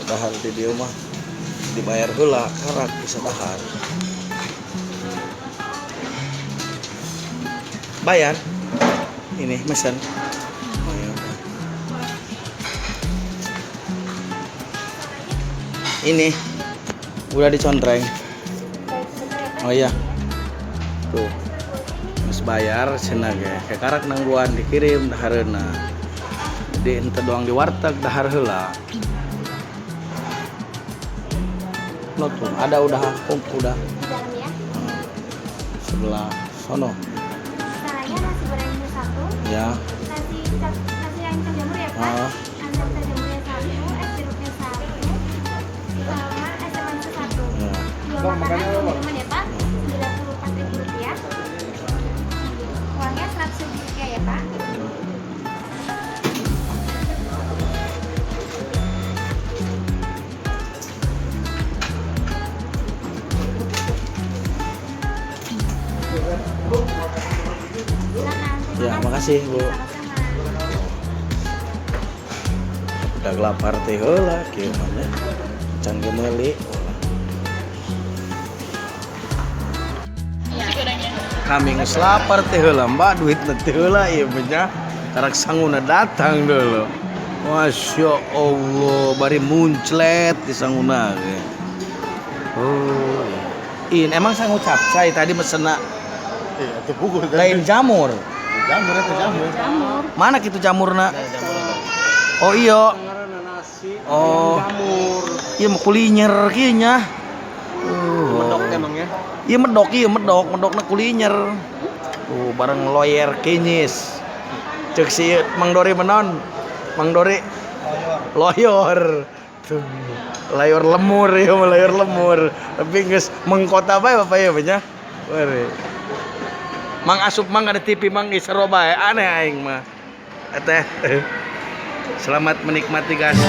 Dahar di dieu mah dibayar heula karak bisa dahar. Bayar. Ini mesen. Oh, ya udah. Ini udah dicontreng. Oh iya. Tuh. Geus bayar cenah ge. Kayak karak nangguan dikirim dahareuna. Jadi henteu doang di warteg dahar heula. Lo tuh ada udah udah. Di dalam ya. Sebelah sono. Salahnya nasi gorengnya satu, Ya. nasi nasi yang cap jamur ya Pak. Ah. Nasi cap jamurnya satu, es jeruknya satu, sama es manisnya satu. Ya. Dua makanan, dua minuman ya Pak. Rp94.000. Uangnya Rp100.000 ya Pak. Silakan. Terima Ya, makasih, Bu. Sama-sama. Udah lapar teh heula kieu mah nya. Can ge meuli. Kami geus lapar teh heula, Mbak, duitna teh heula ieu mah nya. Karak sanguna datang dulu. Masya Allah, bari munclet di sanguna ge. Oh, iya. In, emang sangu capcay tadi mesenna Iya, itu pukul. lain jamur. Jamur itu jamur. Jamur. Mana kitu jamurna? Oh iya. Oh. Iya mah kulinyer kieu nya. Medok emang ya. Iya medok, iya medok, medokna kulinyer. Tuh bareng loyer kinyis. Cek si Mang Dori menon. Mang Dori loyor. Tuh. Layor lemur ya, layor lemur. Tapi geus mengkota bae bapak ya nya. Were. Mang asup mang ada TV mang geus seru bae aneh aing mah. Eteh. Selamat menikmati guys.